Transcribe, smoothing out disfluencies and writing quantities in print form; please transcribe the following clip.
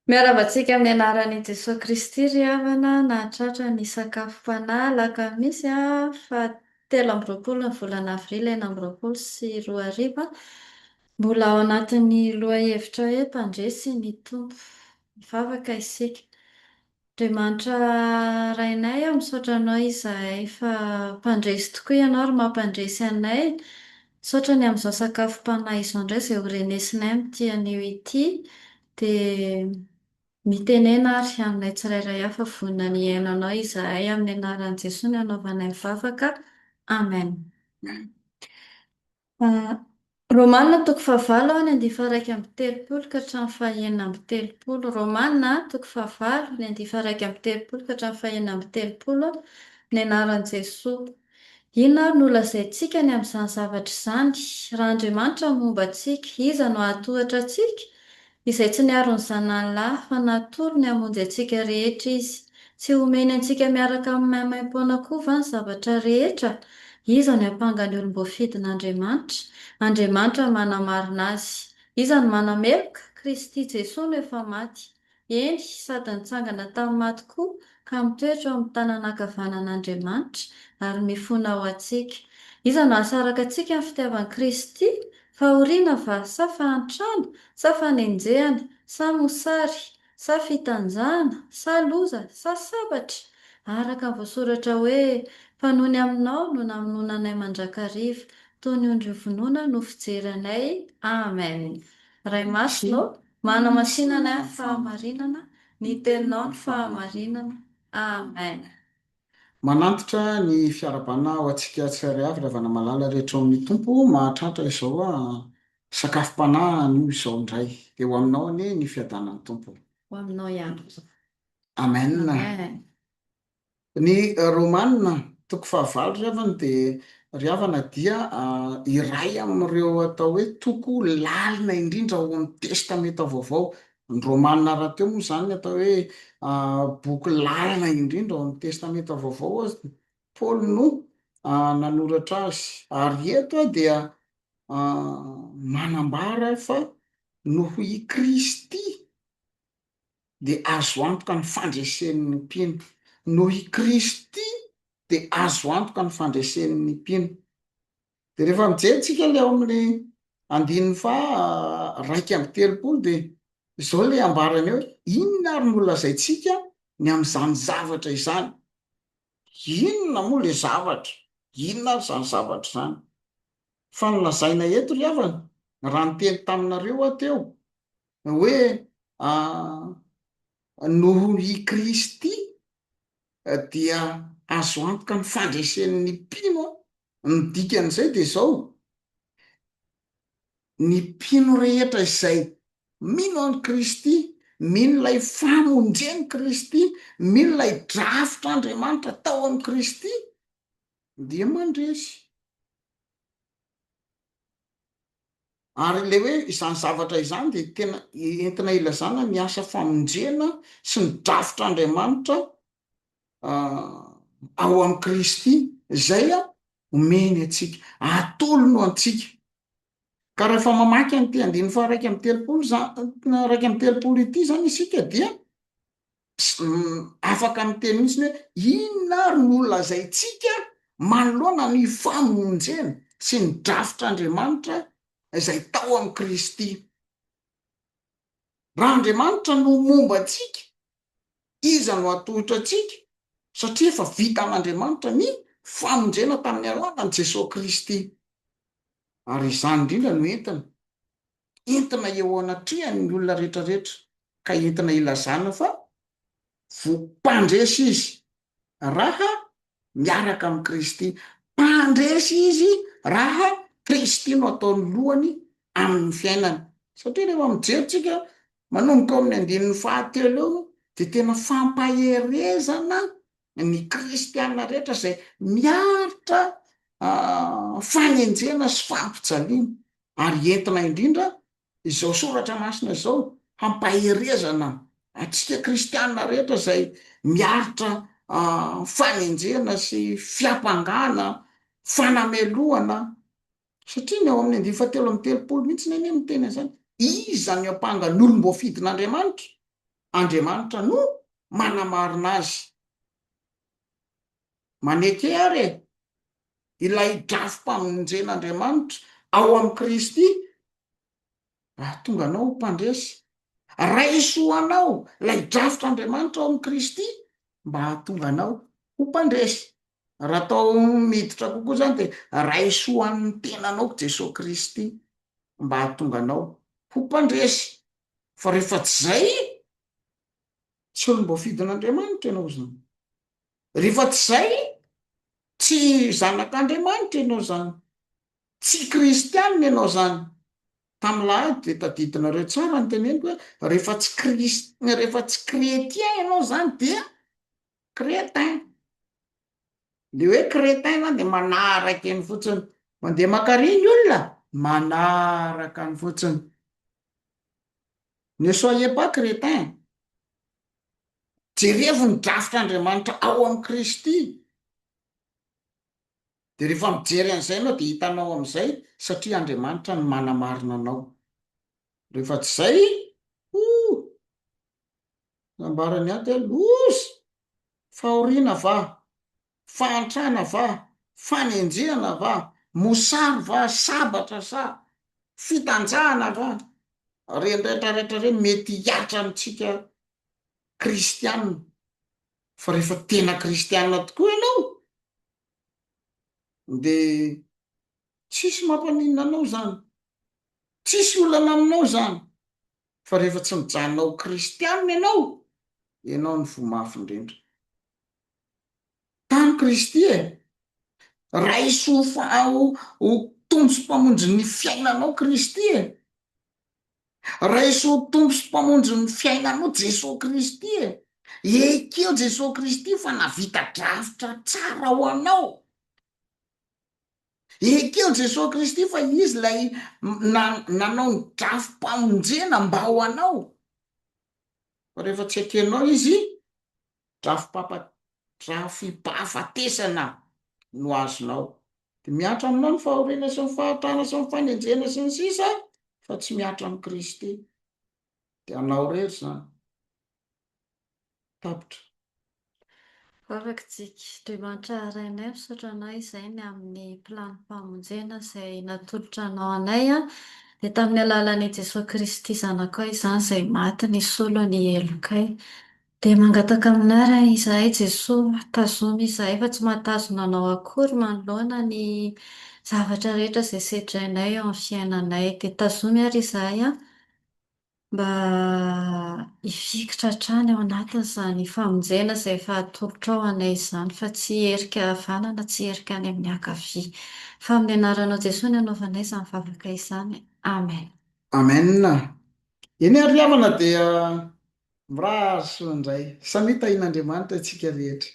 Miarahaba antsika amin'ny anaran'i Jesoa Kristy ry havana nahatratra ny sakafom-panahy alakamisy faha 23 ny volana avrily 2026. Mbola ao anatin'ny lohahevitra hoe Mpandresy ny Tompo. Mivavaka isika. Andriamanitra Rainay ô, misaotra Anao izahay fa Mpandresy tokoa Ianao ary mampandresy anay. Misaotra ny amin'izao sakafom-panahy izao indray izay ho renesinay amin'ity anio ity. Dia mitenena ary aminay tsirairay avy fa vonona ny hihaino Anao izahay. Amin'ny anaran'i Jesoa no anaovanay vavaka. Amen. Romana toko fahavalo ny andiany faha-31 ka hatramin'ny faha-36. Romana toko fahavalo ny andiany faha-31 ka hatramin'ny faha-36 Ny anaran'i Jesoa. Inona ary no holazaintsika ny amin'izany zavatra izany? Raha Andriamanitra no momba antsika, iza no hahatohitra antsika? Izay tsy niaro ny Zanany lahy, fa natolony hamonjy antsika rehetra Izy. Tsy homeny antsika miaraka amin'ny maimaimpoana koa va ny zavatra rehetra? Iza no hiampanga ny olom-boafidin'Andriamanitra? Andriamanitra no manamarina azy. Iza no manameloka? Kristy Jesoa no efa maty. Eny, sady nitsangana tamin'ny maty koa, ka mitoetra eo amin'ny tanana ankavanan'Andriamanitra, ary mifona ho antsika. Iza no hahasaraka antsika amin'ny fitiavan'i Kristy? Fahoriana va, sa fahantrana, sa fanenjehana, sa mosary, sa fitanjahana, sa loza, sa sabatra? Araka ny voasoratra hoe, Fa noho ny aminao no namonoana anay mandrakariva, toy ny ondry vonoina no fijery anay. Amen. Ray Masina ô, manamasina anay amin'ny fahamarinana, ny Teninao no fahamarinana. Amen. Manantitra ny fiarahabana ho antsika tsirairay avy ry havana malala rehetra ao amin'ny Tompo, mahatratra izao sakafom-panahy anio izao indray. Dia ho aminao anie ny fiadanan'ny Tompo. Ho aminao ihany koa. Amen. Amen. Ny Romana toko fahavalo ry havana dia ry havana dia iray amin'ireo atao hoe toko lalina indrindra ao amin'ny Testamenta Vaovao. Ny Romana rahateo moa izany ny atao hoe boky lalina indrindra ao amin'ny Testamenta Vaovao, Paoly no nanoratra azy. Ary eto dia manambara fa noho i Kristy dia azo antoka ny fandresen'ny mpino. Noho i Kristy dia azo antoka ny fandresen'ny mpino. Dia rehefa mijery tsika ilay ao amin'ny andininy faha 31 dia izao ilay ambarany eo hoe inona ary no lazaintsika ny amin'izany zavatra izany? Inona moa ilay zavatra? Inona ary izany zavatra izany? Fa ny lazaina eto ry havana, raha niteny taminareo aho teo hoe noho i Kristy dia azo antoka ny fandresen'ny mpino, ny dikan'izay dia izao, ny mpino rehetra izay mino an'i Kristy, mino ilay famonjen'i Kristy, mino ilay drafitr'Andriamanitra tao amin'i Kristy dia mandresy. Ary ilay hoe izany zavatra izany dia tena entina ilazana ny asa famonjena sy ny drafitr'Andriamanitra ao amin'i Kristy izay omeny antsika, atolony ho antsika. Ka rehefa mamaky an'ity andininy faha 31 31 ity izany isika dia afaka miteny mihitsy hoe inona ary no lazaintsika manoloana ny famonjena sy ny drafitr'Andriamanitra izay tao amin'i Kristy. Raha Andriamanitra no momba antsika, iza no hatohitra antsika? Satria efa vitan'Andriamanitra ny famonjena tamin'ny alalan'i Jesoa Kristy. Ary izany indrindra no entina, entina eo anatrehan'ny olona rehetrarehetra, ka entina ilazana fa vo mpandresy izy raha miaraka amin'i Kristy. Mpandresy izy raha Kristy no ataony lohany amin'ny fiainany. Satria rehefa mijery tsika manomboka eo amin'ny andininy fahatelo eo dia tena fampaherezana ny kristiana rehetra izay miaritra fanenjehana sy fampijaliana ary entina indrindra izao soratra masina izao hampaherezana antsika kristiana rehetra izay miaritra fanenjehana sy fiampangana, fanamelohana, satria ny ao amin'ny andininy fahatelo amby telopolo mihitsy anie miteny an'izany, iza no hiampanga ny olom-boafidin'Andriamanitra? Andriamanitra no manamarina azy. Maneke ary e! Ilay drafi-pamonjen'Andriamanitra ao amin'i Kristy hahatonga anao ho mpandresy. Raiso ho anao ilay drafitr'Andriamanitra ao amin'i Kristy mba hahatonga anao ho mpandresy. Raha atao miditra kokoa izany dia raiso ho an'ny tenanao Jesoa Kristy mba hahatonga anao ho mpandresy. Fa rehefa tsy izay, tsy olom-boafidin'Andriamanitra ianao izany. Rehefa tsy izay, tsy zanak'Andriamanitra ianao izany. Tsy kristianina ianao izany. Tamin'ny lahady dia tadidinareo tsara ny teneniko hoe rehefa tsy kris-, rehefa tsy chrétien ianao izany dia crétin. Le hoe crétin zany dia manaraka eny fotsiny. Mandeha maka ary ny olona, manaraka any fotsiny. Ne soyez pas crétin. Jerevo ny drafitr'Andriamanitra ao amin'i Kristy. Dia rehefa mijery an'izay ianao dia hitanao amin'izay satria Andriamanitra no manamarina anao. Rehefa tsy izay, oh! Nambarany ato hoe loza! Fahoriana va? Fahantrana va? Fanenjehana va? Mosary va? Sabatra sa? Fitanjahana va? Ireny rehetra rehetra ireny mety hihatra amintsika kristiana. Fa rehefa tena kristiana tokoa ianao dia tsisy mampaninona anao izany. Tsisy olana aminao izany. Fa rehefa tsy mijanona ho kristiana ianao, ianao no voa mafy indrindra. Tano Kristy e! Raiso ho fa ho ho Tompo sy Mpamonjy ny fiainanao Kristy e! Raiso ho Tompo sy Mpamonjy ny fiainanao Jesoa Kristy e! Ekeo Jesoa Kristy fa nahavita drafitra tsara ho anao. Ekeo Jesoa Kristy fa Izy ilay nanao ny drafi-pamonjena mba ho anao. Fa rehefa tsy ekenao Izy, drafi-pahafatesana no azonao. Dia mihatra aminao ny fahoriana sy ny fahantrana sy ny fanenjehana sy ny sisa fa tsy mihatra amin'i Kristy. Dia anao irery izany. Tapitra. Vavaka isika. Andriamanitra Rainay, misaotra Anao izay ny amin'ny planim-pamonjena izay natolotra Anao anay, dia tamin'ny alalan'i Jesoa Kristy Zanakao izany izay maty nisolo ny helokay. Dia mangataka Aminao Ray izahay Jesoa, tazomy izahay fa tsy mahatazona Anao akory manoloana ny zavatra rehetra izay sedrainay eo amin'ny fiainanay. Dia tazomy ary izahay mba hifikitra hatrany ao anatin'izany famonjena izay efa atolotrao anay izany fa tsy hierika havanana, tsy hierika any amin'ny ankavia. Fa amin'ny anaranao Jesoa no anaovanay izany vavaka izany. Amen. Amen. Eny ary ry havana dia mirary soa indray. Samia tahian'Andriamanitra isika rehetra.